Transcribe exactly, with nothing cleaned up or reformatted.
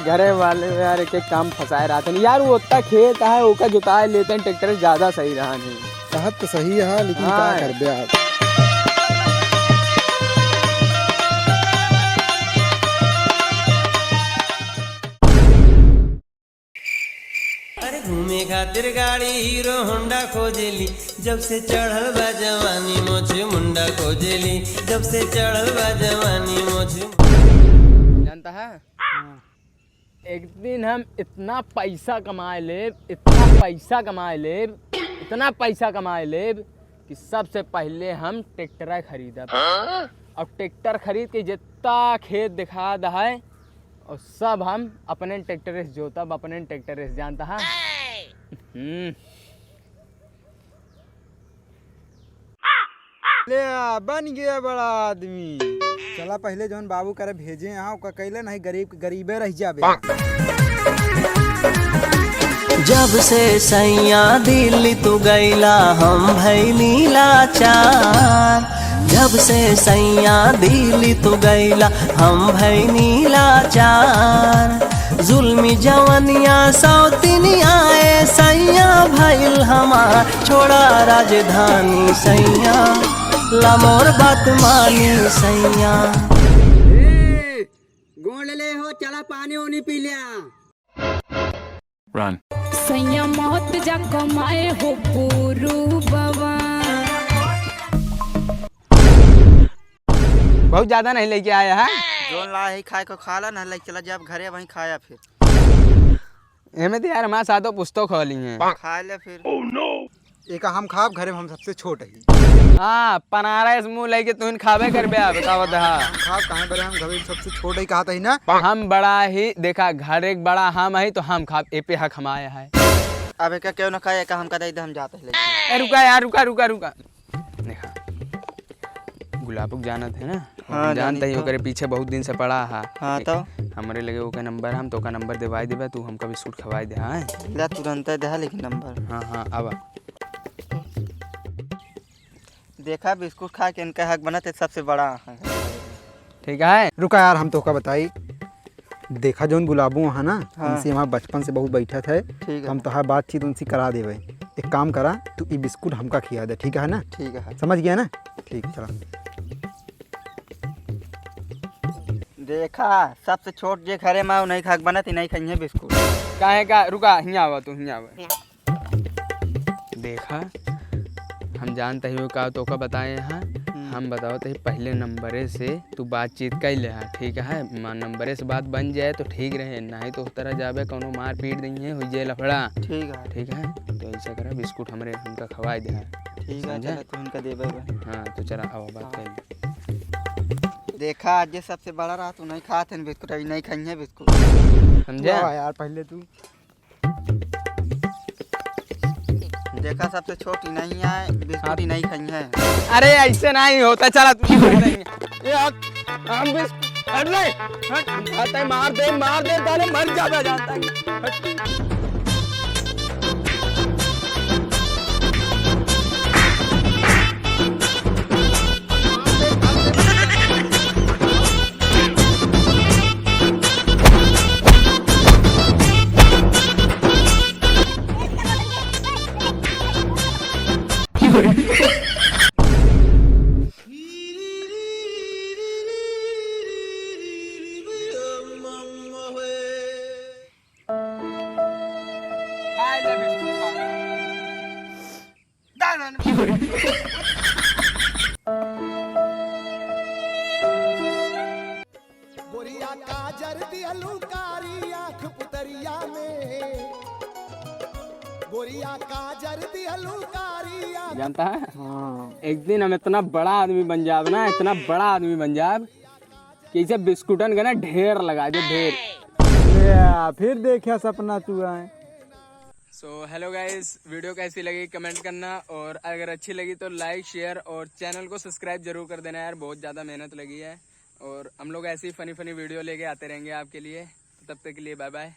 घरे वाले यार एक एक काम फंसाए रहते हैं यार, वो उतना खेत है ओका जोताए लेते हैं ट्रैक्टर से, ज्यादा सही रहा नहीं। कहत तो सही है, लेकिन का हाँ। करबे आप। अरे घूमे खातिर गाड़ी हीरो होंडा खोजेली, जब से चढ़ल बा जवानी मोछ मुंडा खोजेली, जब से चढ़ल बा जवानी मोछ। जानता है, एक दिन हम इतना पैसा कमाए लेब, इतना पैसा कमाए लेब, इतना पैसा कमाए लेब कि सबसे पहले हम ट्रैक्टर खरीदब। और ट्रैक्टर खरीद के जितना खेत दिखा दहाए, और सब हम अपने ट्रैक्टर से जोतब, अपने ट्रैक्टर से, जानता है। हम्म। ले आ, बन गया बड़ा आदमी। चला पहले जौन बाबू करे भेजे यहाँ, ओका कैले नहीं, गरीब के गरीबे रह जाबे। जब से सैया दिल्ली तू गैला, हम भैनी लाचार। जब से सैया दिल्ली तू गैला, हम भैनी लाचार। जुल्मी जवनिया सौतिनिया ए सैया भइल हमार। छोड़ा राजधानी सैया, ला मोर बात मानी सैया। ए, गोड़ ले हो, चला पानी उनी पी लिया। Run। सैया मौत जा कमाए हो पूरू बाबा। बहुत ज्यादा नहीं लेके आया है। जोन ला ही खाए को खा ला, ना लेके चला जाब घरे, वहीं खाया फिर। एमे तो यार हमारे साथ पुस्तक खा ली हैं। खा ले फिर। एका हम खाब, घरे में हम सबसे छोट ही। हाँ, पनारा इस मुंह लेके तुहिन खाबे करबे, अब बताओ दहा। हम खाब, काहे बरे हम घरे में सबसे छोट ही कहत ही ना। हम बड़ा ही, देखा, घर एक बड़ा हम ही, तो हम खाब, ए पे हक हमारे है। अब एका क्यों ना खाए, एका हमका दे दे, हम जाते हैं लेके। ए, रुका यार, रुका, रुका, रुका। देखा, गुलाबो के जानत है ना? हाँ, हम जानत जानी ही, तो। ओकरे पीछे बहुत दिन से पड़ा है। हाँ, तो? हमरे लगे ओकर नंबर, हम तोका नंबर देवाई देबे, तू हमका बिस्कुट खवाई दे, हाँ? ले, तुरंते दे, लेकिन नंबर। हाँ, हाँ, आवा। देखा, बिस्कुट खा के इनका हक बनत है, सबसे बड़ा है। ठीक है। रुका यार, हम तोका बताई। देखा, जौन गुलाबो है ना, हाँ। उनसे हमारा बचपन से बहुत बैठत है। ठीक है। हम तोहार बातचीत उनसे करा देवे। एक काम करा, तू ई बिस्कुट हमका खिया दे, ठीक है ना? ठीक है। समझ गया ना? ठीक, चला। देखा, सबसे छोट जे घरे में, उ नहीं खाक बनत, ई नहीं खइहे बिस्कुट। काहे का? रुका, हियाँ आवा तू, हियाँ आवा। देखा, हम जानत ही का तोका बताए हैं, हम्म। हम बतावत ही पहले नंबरे से तू बातचीत कर ले हा, ठीक है? मा-, नंबरे से बात बन जाए तो ठीक रहे, नहीं तो उस तरह जाबे कौनो मार पीट देंगे, हो जाए लफड़ा। ठीक है। ठीक है, तो ऐसा करा, बिस्कुट हमरे, हमका खवाए दे हा। ठीक है, समझा? चला, तू हमका देबे बा। हाँ, तो चला, आवा बात हाँ। कर ले। देखा, आज जे सबसे बड़ा रहा, तू नहीं खात है बिस्कुट, अभी नहीं खाइए बिस्कुट। समझा? वाह यार, पहले तू देखा, सबसे छोटी नहीं आए, बिस्कुट ही नहीं खाई है। अरे, ऐसे नहीं होता, चला तू। ये हट, हम बिस्कुट, हट ले, हट, हम खाते हैं, मार दे, मार दे, साले मर जाबे, जानता है। हट। गोरिया काजर दिहलू कारी आँख पुतरिया में, गोरिया काजर दिहलू कारी आँख। जानता है? हाँ। एक दिन हम इतना बड़ा आदमी बन जाब ना, इतना बड़ा आदमी बन जाब कि इसे बिस्कुटन का ना ढेर लगा दे, ढेर। ले आ, फिर देखा सपना तू आए। So, hello guys, video कैसी लगी comment करना, और अगर अच्छी लगी तो like, share और channel को subscribe जरूर कर देना यार, बहुत ज़्यादा मेहनत लगी है और हम लोग ऐसी funny funny video लेके आते रहेंगे आपके लिए। तब तक के लिए bye bye।